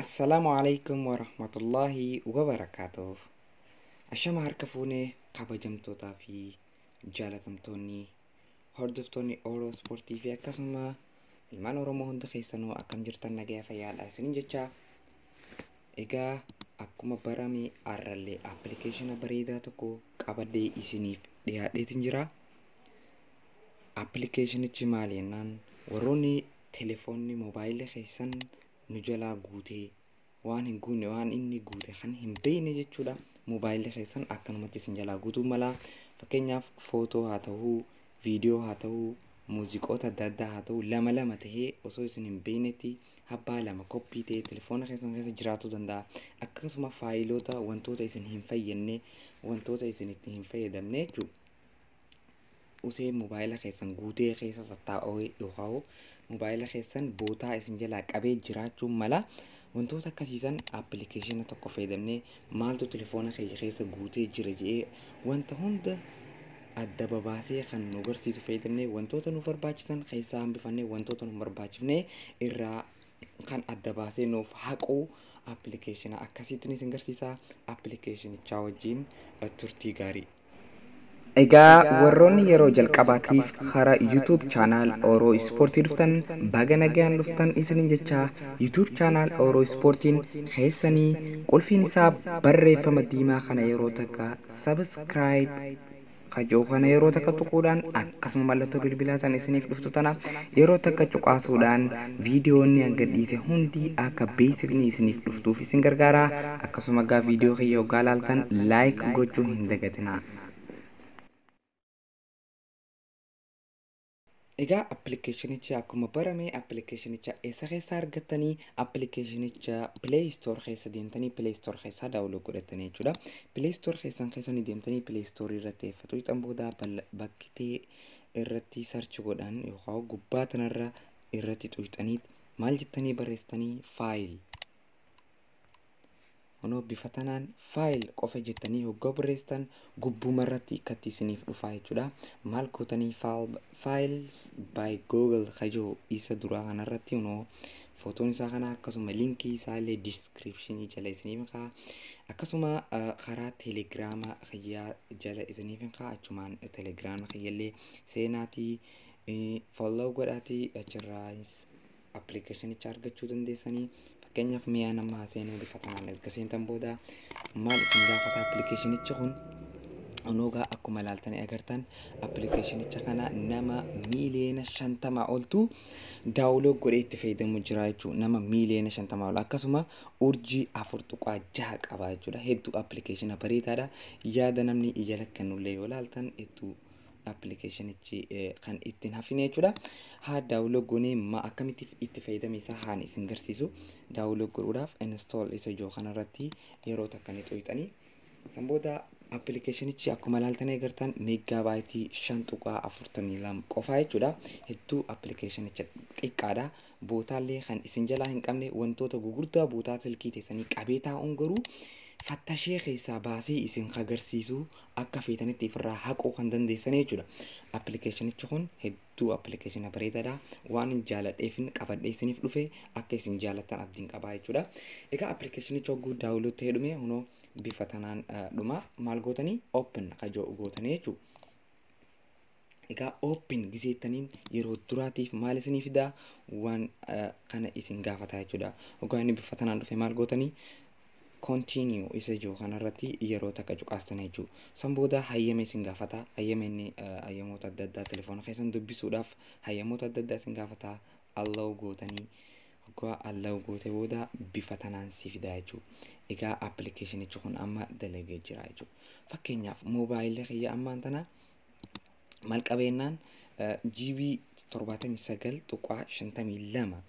Assalaamu alaikum warahmatullaahi wabarakaatuh. Ashama harka fuunee kabajamtootaa fi jaalatamtoonni hordoftoonni Oromoo Ispoortii fi akkasuma ilmaan Oromoo hunda keessanuu akkam jirtan, nagaya fayyaadha isiniin jecha. Egaa akkuma barame har'allee appilikeeshina bareedaa tokko qabadhee isiniif dhiyaadheetiin jira. Appilikeeshinichi maali jennaan, warroonni telefoonni moobaayilii keessan nu jalaa guutee waan hin guunne, waan inni guute kan hin beekne jechuudha. Moobaayilii keessan akkanumatti isin jalaa guutuu mala. Fakkeenyaaf footoo haa ta'uu, viidiyoo haa ta'uu, muuziqoota adda addaa haa ta'uu, lama lama tahee osoo isin hin beeknetti abbaa lama koppii ta'ee telefoona keessan keessa jiraachuu danda'a. Akkasuma faayiloota wantoota isin hin fayyadne, wantoota isin itti hin fayyadamne jechuudha. Usee moobaayila keessan guutee keessa tattaa'ee yookaan moobaayila keessan bootaa isin jalaa qabee jiraachuu mala. Wantoota akkasiisan appilikeeshina tokko fayyadamnee maaltu telefoona keenya keessa guutee jira jedhee wanta hunda adda babaasee kan nu agarsiisu fayyadamnee, wantoota nu barbaachisan keessaa hambifannee wantoota nu barbaachifne irraa kan adda baasee nuuf haqu appilikeeshina akkasiitiin isin agarsiisa. Appilikeeshinichaa wajjin turtii gaarii. Egaa warroonni yeroo jalqabaatiif karaa YouTube channel Oro Ispoortii dhuftan, baga nagaan dhuftan isinin jecha. YouTube channel Oro Ispoortiin keessanii qulfiin isaa barreeffama diimaa kana yeroo takka subscribe kajoo kana yeroo takka tuquudhaan, akkasuma mallattoo bilbilaa tan isiniif dhuftu tana yeroo takka cuqaasuudhaan viidiyoonni hanga dhiise hundi akka beeksifni isiniif dhuftuuf isin gargaara. Akkasuma gaa viidiyoo kiyya hoggaa laaltan like gochuu hin dagatinaa. Egaa appilikeeshinicha akkuma barame appilikeeshinicha eessa keessa argattanii? Appilikeeshinicha Play Store keessa deemtanii Play Store keessaa download godhatanii jechuudha. Play Store keessan keessa ni deemtanii Play Store irratti eeffatu. Ixan booda bakkitee irratti search godhan yookaan gubbaa tanarra irratti xuuxanii maal jettanii barreessitanii? File. Kunoo bifa tanaan file qofa jettanii hoggaa barreessitan gubbuma irratti akkatti isiniif dhufaa jechuudha. Maal gootanii? Files by Google kajoo isa duraa kanarratti kunoo footoon isaa kana, akkasuma linkii isaa illee descriptionii jala isiniif ka'a. Akkasuma karaa teelegiraama kiyyaa jala isiniif ka'a. Achumaan teelegiraama kiyyallee seenaatii follow godhaatii achirraa appilikeeshinicha argachuu dandeessanii. Fakkeenyaaf mi'a nama seenuu bifa tanaan erga seentan booda maal isin gaafata appilikeeshinichi kun? Onoogaa akkuma ilaaltanii agartan appilikeeshinicha kana nama 50 miiliyoona oltu download godhee itti fayyadamu jira jechuudha. Nama 50 miiliyoona ol, akkasuma urjii 4.6 qaba jechuudha. Hedduu appilikeeshina bareedaadha. Yaada namni ija kennullee yoo ilaaltan hedduu appilikeeshinichi kan ittiin hafine jechuudha. Haa download goonee ma akkamitti itti fayyadame isaa haan isin garsiisu. Download godhuudhaaf install isa ijoo kanarratti yeroo takka ni xuuxanii. San booda appilikeeshinichi akkuma ilaaltanii agartan meeggaabaaytii 5.42 qofaa jechuudha. Hedduu appilikeeshinicha xiqqaadha. Bootaallee kan isin jalaa hin qabne, wantoota gugurdaa bootaa silkii teessanii qabee taa'uun garuu fattashee keessaa baasee isin agarsiisu akka feetanitti ofirraa haquu kan dandeessan jechuudha. Appilikeeshinichi kun hedduu appilikeeshina bareedaadha. Waan hin jaaladheefin qabadhee isiniif dhufe, akka isin jaalattan abdiin qabaa jechuudha. Egaa appilikeeshinicha hogguu download ta'ee dhume hunoo bifa tanaan dhuma. Maal gootanii? Open kajoo gootanii jechuudha. Egaa open giseettaniin yeroo duraatiif maal isinii fidaa? Waan kana isin gaafata jechuudha. Hoggaa inni bifa tanaan dhufe maal gootanii? Continue isa jiru kanarratti yeroo takka cuqaastan jechuudha. San booda hayyama isin gaafata. Hayyama inni hayyamoota adda addaa telefoona keessan dubbisuudhaaf hayyamoota adda addaa isin gaafata. Allow gootanii, hoggaa allow goote booda bifa tanaan si fidaa jechuudha. Egaa appilikeeshinichi kun amma dalagee jira jechuudha. Fakkeenyaaf moobaayilii kiyya ammaan tana maal qabeennaan GB 79.52,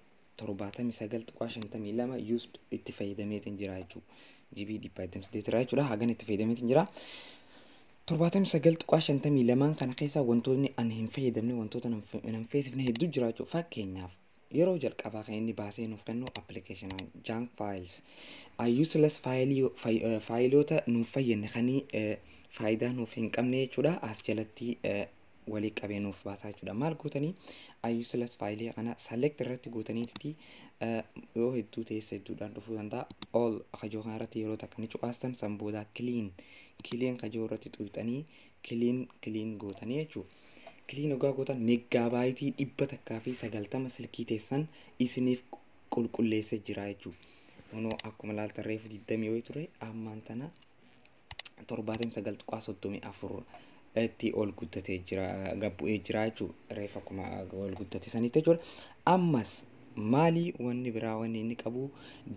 79.52 used itti fayyadameetiin jira jechuudha. GB 128 irraa jechuudha. Hagan itti fayyadameetiin jira. 79.52 kana keessaa wantoonni ani hin fayyadamne, wantoota hin feesifne hedduu jira jechuudha. Fakkeenyaaf yeroo jalqabaa kan inni baasee nuuf kennu appilikeeshina junk files, useless faayiloota nuuf fayyadne kanii faayidaa nuuf hin qabne jechuudha. As jalatti walii qabee nuuf baasaa jechuudha. Maal gootanii? Useless faayilii kana select irratti gootaniitti Yoo hedduu teessa hedduudhaan dhufuu danda'a. All kajoo kanarratti yeroo takka ni cuqaastan. San booda clean, clean kajoo irratti xuuxanii clean, clean gootanii jechuudha. Clean hoggaa gootan meeggaabaaytii 190 silkii teessan isiniif qulqulleessee jira jechuudha. Kunoo akkuma laaltan reefu 20 wayii ture, ammaan tana 79.34 itti ol guddatee jira, gabbu'ee jira jechuudha. Reefu akkuma ol guddate sanitti jechuudha. Ammas maali wanni biraa wanni inni qabu?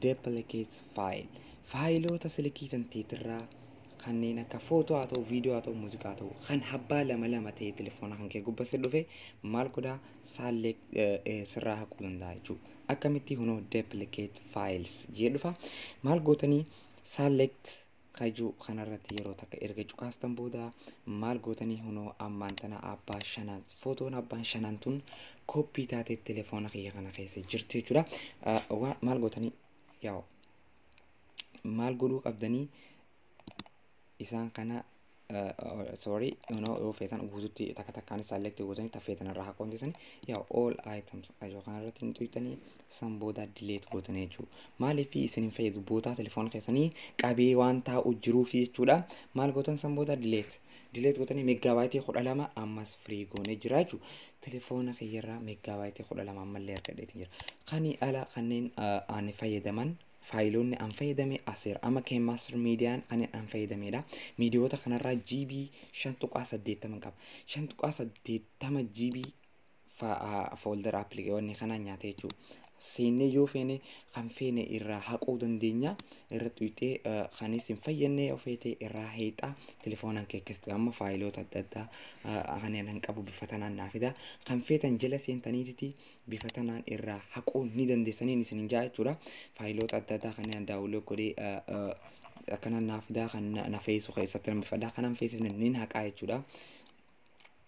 Duplicate file. Faayiloota silkii tanteetirraa kanneen akka footoo haa ta'u, viidiyoo haa ta'u, muuziqaa haa ta'u, kan habbaa lama lama ta'e telefoona kan kee gubbatti dhufe maal godhaa? Saallee sirraa haquu danda'a jechuudha. Akkamitti? Hunoo duplicate files jee dhufa. Maal gootanii? Select kajuu kanarratti yeroo takka erga cuqaastan booda maal gootanii? Hunoo ammaan tana abbaa shanan, footoon abbaan shanan tun koppii taatee telefoona kiyya kana keessa jirti jechuudha. Maal gootanii? Yaa'u maal godhuu qabdanii isaan kana? Sorry, yoo feetan guututti takka takkaan select gootanii tafeetan irraa haquu dandeessanii. Yaa all items ajoo kanarratti ni xuqxanii, san booda delete gootanii jechuudha. Maaliif isin hin fayyadu? Bootaa telefoona keessanii qabee waan taa'u jiruuf jechuudha. Maal gootan? San booda delete, delete gootanii meeggaabaaytii 12 ammas free goonee jira jechuudha. Telefoona kiyyarraa meeggaabaaytii 12 ammallee argadheetiin jira. Kani ala kanneen ani fayyadaman, faayiloonni an fayyadame aseera. Amma KineMaster miidiyaan kanneen an fayyadamedha. Miidiyoota kanarraa GB 5.80 qaba. 5.80 GB folder appilikeewwan kanaa nyaate jechuudha. Seennee yoo feene kan feene irraa haquu dandeenya. Irratti xuqxee kanis hin fayyadne yoo feete irraa heexaa telefoonaan kee keessatti amma faayiloota adda addaa kanneen hin qabu bifa tanaan naa fida. Kan feetan jala seentaniititi bifa tanaan irraa haquu ni dandeessanii isin hin jaa jechuudha. Faayiloota adda addaa kanneen download godhee akkanaan naa fidaa, kan na feesu keessatti nan bifadhaa, kanan feesifne nin haqaa jechuudha.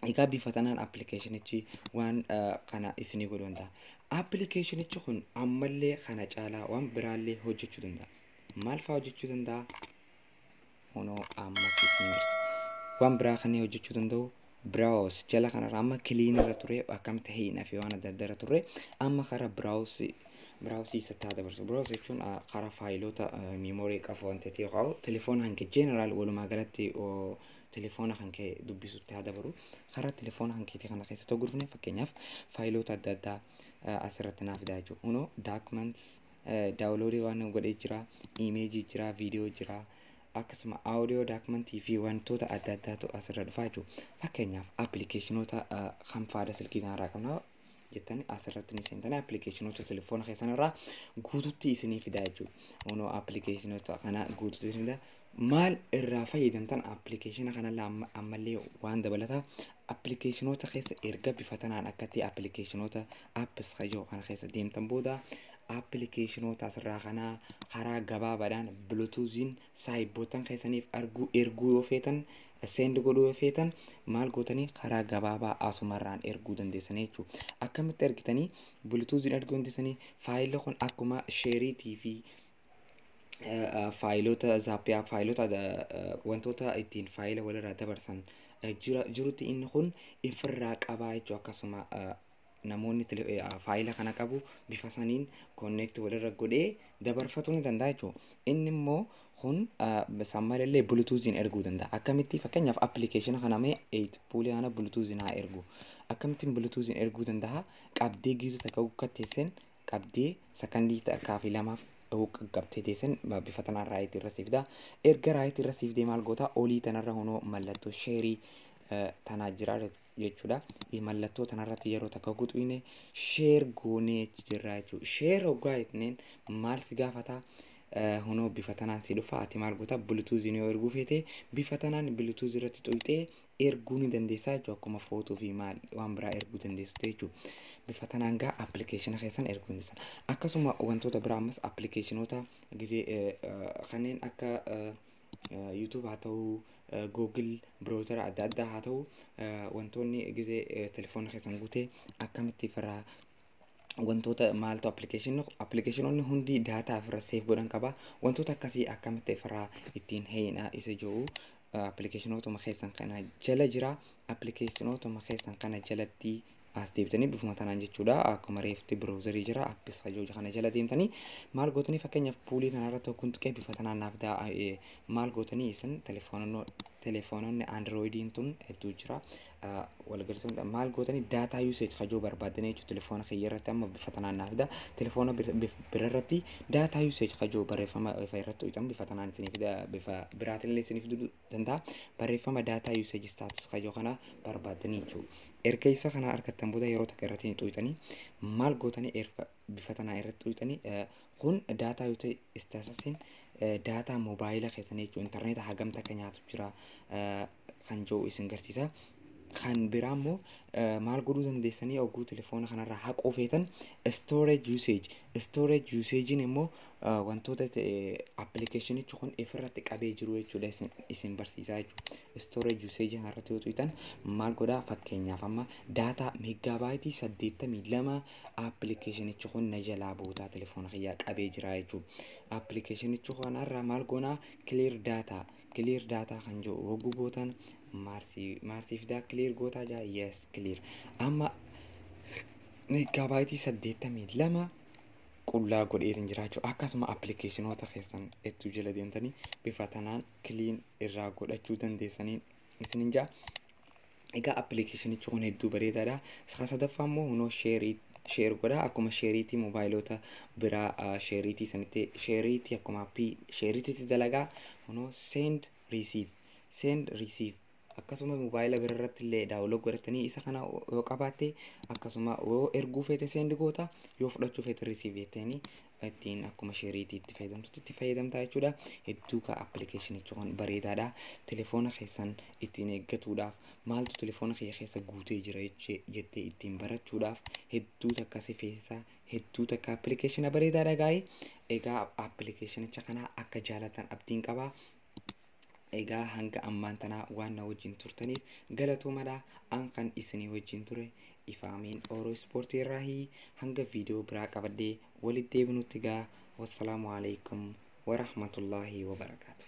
Egaa bifa tanaan appilikeeshinichi waan kana isinii godhuu danda'a. Appilikeeshinichi kun ammallee kana caalaa waan biraallee hojjechuu danda'a. Maal fa'aa hojjechuu danda'a? Kunoo ammas isin garsiisa. Waan biraa kanneen hojjechuu danda'u browse jala kanarra. Amma clean irra ture, akkamitti hiina fi waan adda addaa irra ture. Amma karaa browse, browse isatti haa dabarsu. Browse jechuun karaa faayiloota memory qabu waan ta'eef yookaan telefoona hanke general walumaa galatti telefoona kan kee dubbisutti haa dabaru. Karaa telefoona kan keetii kana keessatti gurgurne, fakkeenyaaf faayiloota adda addaa asirratti naaf fidaa jechuudha. Kunoo documents download waan godhee jira, imeejii jira, viidiyoo jira, akkasuma audio daakumentii fi wantoota adda addaatu asirra dhufaa jechuudha. Fakkeenyaaf appilikeeshinoota kan faada silkii kanarraa qabna jettanii asirratti ni seentanii appilikeeshinoota telefoona keessan irraa guututti isinii fidaa jechuudha. Kunoo appilikeeshinoota kana guututti isinii fidaa. Maal irraa fayyadamtan appilikeeshina kanallee? Ammallee waan dabalataa appilikeeshinoota keessa erga bifa tanaan akkatti appilikeeshinoota apps kajoo kana keessa deemtan booda appilikeeshinoota asirraa kanaa karaa gabaabaadhaan bluetoothiin saayibootan keessaniif arguu erguu yoo feetan, send godhuu yoo feetan, maal gootanii? Karaa gabaabaa asumarraan erguu dandeessanii jechuudha. Akkamitti ergitanii bluetoothiin erguu dandeessanii? Faayilli kun akkuma sheeriitii fi faayilota zaappiyaa, faayilota wantoota ittiin faayila walirraa dabarsan jirutti inni kun ifirraa qabaa jechuudha. Akkasuma namoonni faayila kana qabu bifa saniin connect walirra godhee dabarfatuu ni danda'a jechuudha. Inni immoo kun san malallee bluetoothiin erguu danda'a. Akkamitti? Fakkeenyaaf appilikeeshina kana mee 8 puulii kana bluetoothiin haa ergu. Akkamittiin bluetoothiin erguu danda'a? Qabdee giizuu takka teesseen qabdee sakandii takkaa fi lamaaf qabtee teessan bifa tanaan right irra siif fida. Erga right irra siif maal goota? Olii tanarra hunoo mallattoo sheerii tanaa jira jechuudha. Mallattoo tanarratti yeroo takka guxuine share goonee jirra jechuudha. Share hoggaa jenneen maal si gaafata? Hunoo bifa tanaan si dhufa. Ati maal goota? Bluetoothiin yoo erguu feete bifa tanaan bluetooth irratti xuqxee erguu ni dandeessaa jechuudha. Akkuma footoo fi maal waan biraa erguu dandeessu jechuudha. Bifa tanaan gaa appilikeeshina keessan erguu dandeessan. Akkasuma wantoota biraa ammas appilikeeshinoota gizee kanneen akka YouTube haa ta'u, Google browser adda addaa haa ta'u, wantoonni gizee telefoona keessan guutee akkamitti ofirraa wantoota maaltu appilikeeshinoonni hundi daataa ofirra save godhan qaba. Wantoota akkasii akkamitti ofirraa ittiin heeyina isa jiru appilikeeshinootuma keessan kana jala jira. Appilikeeshinootuma keessan kana jalatti As deebitanii bifuma tanaan jechuudha. Akkuma reefti browserii jira, apps kajoo kana jala deemtanii maal gootanii, fakkeenyaaf puulii kanarratti tokkoon tuqee bifa tanaan naaf maal gootanii isin telefoononni androidiin tun hedduu jira. Wal agarsiisuudha. Maal gootanii, data usage kajoo barbaadanii jechuudha. Telefoona kiyya irratti amma bifa tanaan naaf fida. Telefoona bira irratti data usage kajoo barreeffama ifa irratti hojjetamu bifa tanaan isinii fida, bifa biraatiin illee isinii fiduu danda'a. Barreeffama data usage status kajoo kana barbaadanii jechuudha. Erga isa kana argattan booda yeroo takka irratti xuuxanii maal gootanii, erga bifa tanaa irratti xuuxanii, kun data usage statusiin data moobaayila keessanii jechuudha. Intarneeta hagam takka nyaatu jira kan jiru isin garsiisa. Kan biraa immoo maal godhuu dandeessanii, oguu telefoona kanarraa haquu feetan, storage usage. Storage usagein immoo wantoota appilikeeshinichi kun ifirratti qabee jiru jechuudha, isin barsiisaa jechuudha. Storage usage irratti yoo tuqxan maal godhaa, fakkeenyaaf amma data meeggaabaaytii 82 appilikeeshinichi kun na jalaa bootaa telefoona kiyyaa qabee jira jechuudha. Appilikeeshinichi kanarraa maal goonaa, clear data. Clear data kan jiru hogguu gootan maarsii fidaa, clear gootaa jaa, yes, clear. Amma meeggaabaaytii 82 qullaa godheetiin jiraachuu. Akkasuma appilikeeshinoota keessan hedduu jala deemtanii bifa tanaan clean irraa godhachuu dandeessanii isinin jaa. Egaa appilikeeshinichi kun hedduu bareedaadha. Isa sadaffaa immoo hunoo sheerii share godha. Akkuma sheeriitii moobaayilota biraa sheeriitii sanitti sheeriitii akkuma appii sheeriitiitti dalagaa. Hunoo send receive, send receive akkasuma moobaayila bira irratti illee download godhatanii isa kana yoo qabaatte, akkasuma yoo erguu feete send goota, yoo fudhachuu feete receive jettanii ittiin akkuma sheeriitii itti fayyadamtutti itti fayyadamtaa jechuudha. Hedduu ka appilikeeshinichi kun bareedaadha. Telefoona keessan ittiin eeggatuudhaaf, maaltu telefoona kiyya keessa guutee jira jettee ittiin barachuudhaaf hedduu takka si feesisaa. Hedduu takka appilikeeshina bareedaadha gaa'ee. Egaa appilikeeshinicha kana akka jaalatan abdiin qabaa. Egaa hanga ammaan tanaa waan na wajjin turtaniif galatoomadha. An kan isinii wajjin ture Ifaamiin Ooroo Ispoortii irraahii. Hanga viidiyoo biraa qabadhee walitti deebinutti gaa, wassalaamu alaikum warahmatullaahi wabarakaatu.